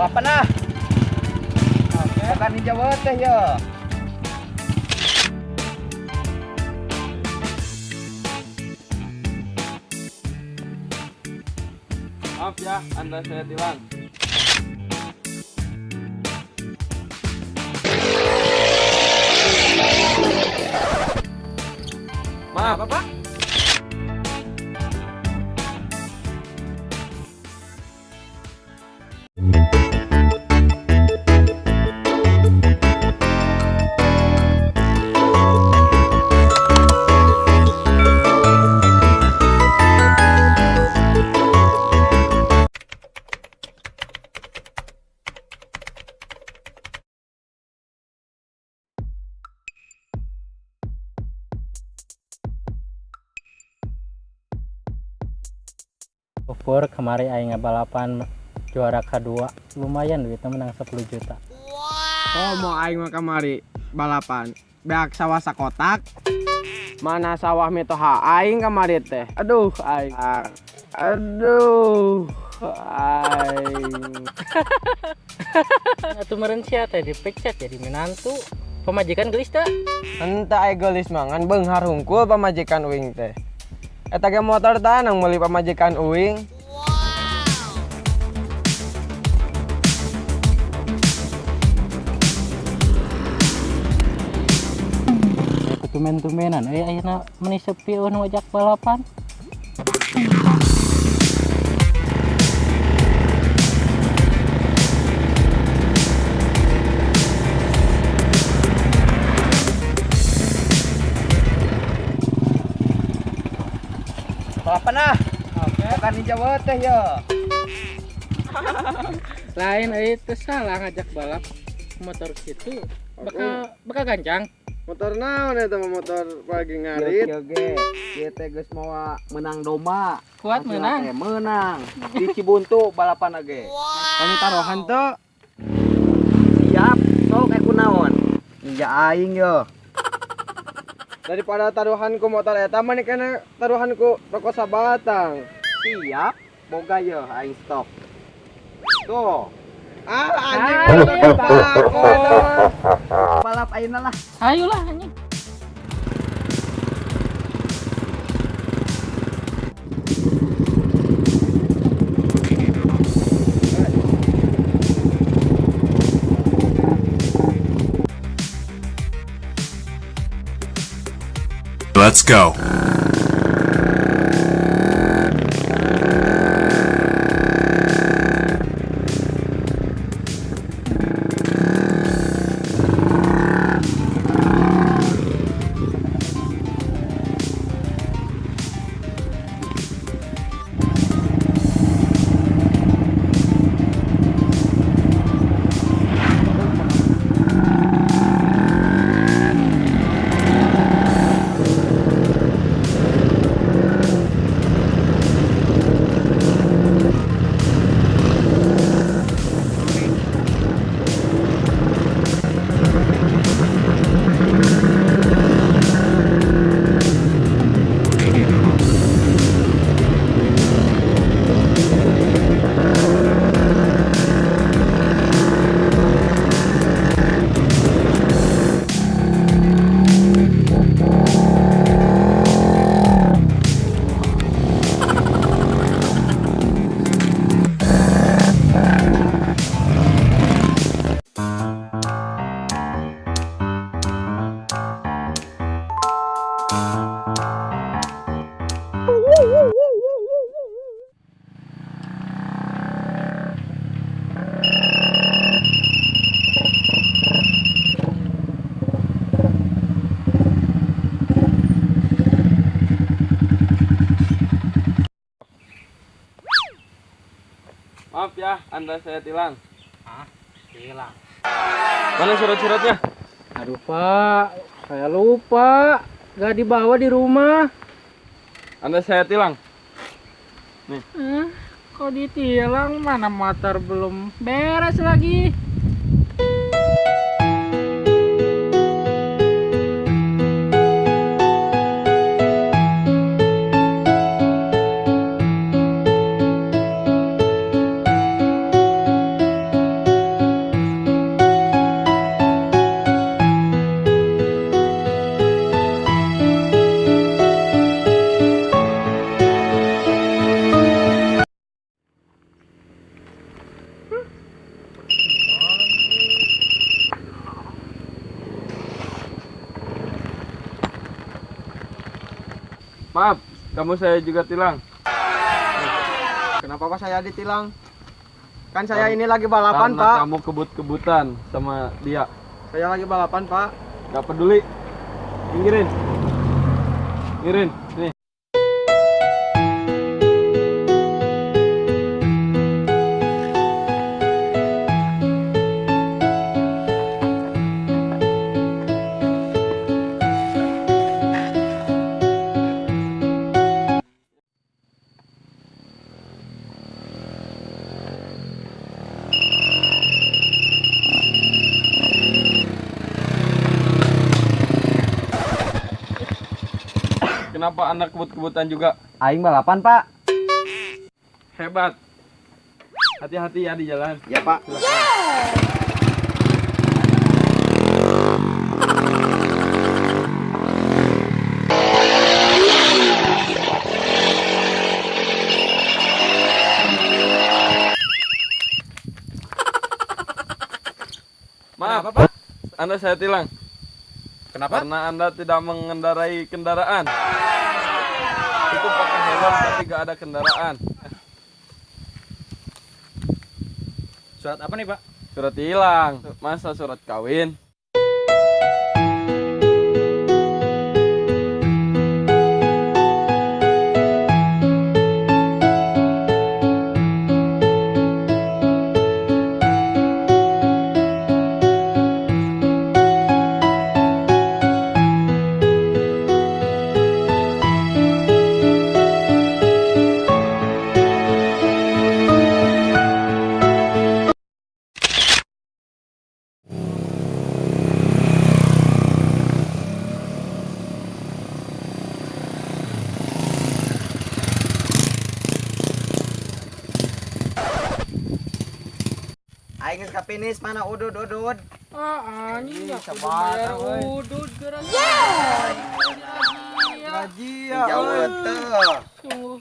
Balapan ah. Bukan ninja teh ya. Maaf ya, Anda saya tilang. Maaf, Pak. Ukur kemari aing balapan juara kedua, lumayan duitnya, menang 10 juta. Oh, mau aing mah kamari balapan. Beak sawah sakotak. Mana sawah mitoha aing kamari teh. Aduh, aing. Aduh, aing. Atuh meureun sia teh dipecat jadi menantu. Pamajikan geulis teh? Henteu, aing geulis mah ngan beunghar hungkul pamajikan uing teh. Eta ge motor tanang meuli pamajikan uing. Ketumen-tumenan euy, ayeuna meuni sepi euweuh nu ngajak balapan. Balapan ah. Bukan ninja teh ya. Lain euy, teu salah ngajak balap motor kitu. Bakal bakal gancang. Motor naon eta mah, motor pagi ngarit. Kieu ge, ieu teh geus mawa menang domba. Kuat menang. Teh menang di Cibuntu balapan ge. Kami taruhan tuh. Siap, sok eh kunaon? Ninja aing yo. Daripada taruhan ku motor eta mah kena taruhan ku rokok sabatang. Siap, boga yo aing stok. Tuh. Ah, anjing, motor tembakau eta mah. Balap ayeuna lah. Ayolah anjing. Let's go. Maaf ya, Anda saya tilang. Ah, tilang. Mana surat-suratnya? Aduh Pak, saya lupa. Gak dibawa di rumah. Anda saya tilang. Nih. Kok ditilang? Mana motor belum beres lagi. Maaf, kamu saya juga tilang. Kenapa Pak saya ditilang? Kan saya ini lagi balapan, Karena Pak. kamu kebut-kebutan sama dia. Saya lagi balapan, Pak. Gak peduli. Pinggirin. Pinggirin. Nih. Kenapa Anda kebut-kebutan juga? Aing balapan, Pak. Hebat. Hati-hati ya di jalan. Ya, Pak. Maaf, Kenapa, Pak? Anda saya tilang. Kenapa? Karena Anda tidak mengendarai kendaraan. Itu pakai helm tapi gak ada kendaraan. Surat apa nih, Pak? Surat hilang. Masa surat kawin? Aing geus kapinis mana udud-udud. Ah, anjing ya, kudu sabar, bayar euy. udud geura. Gaji ya. Jauh teu. Sungguh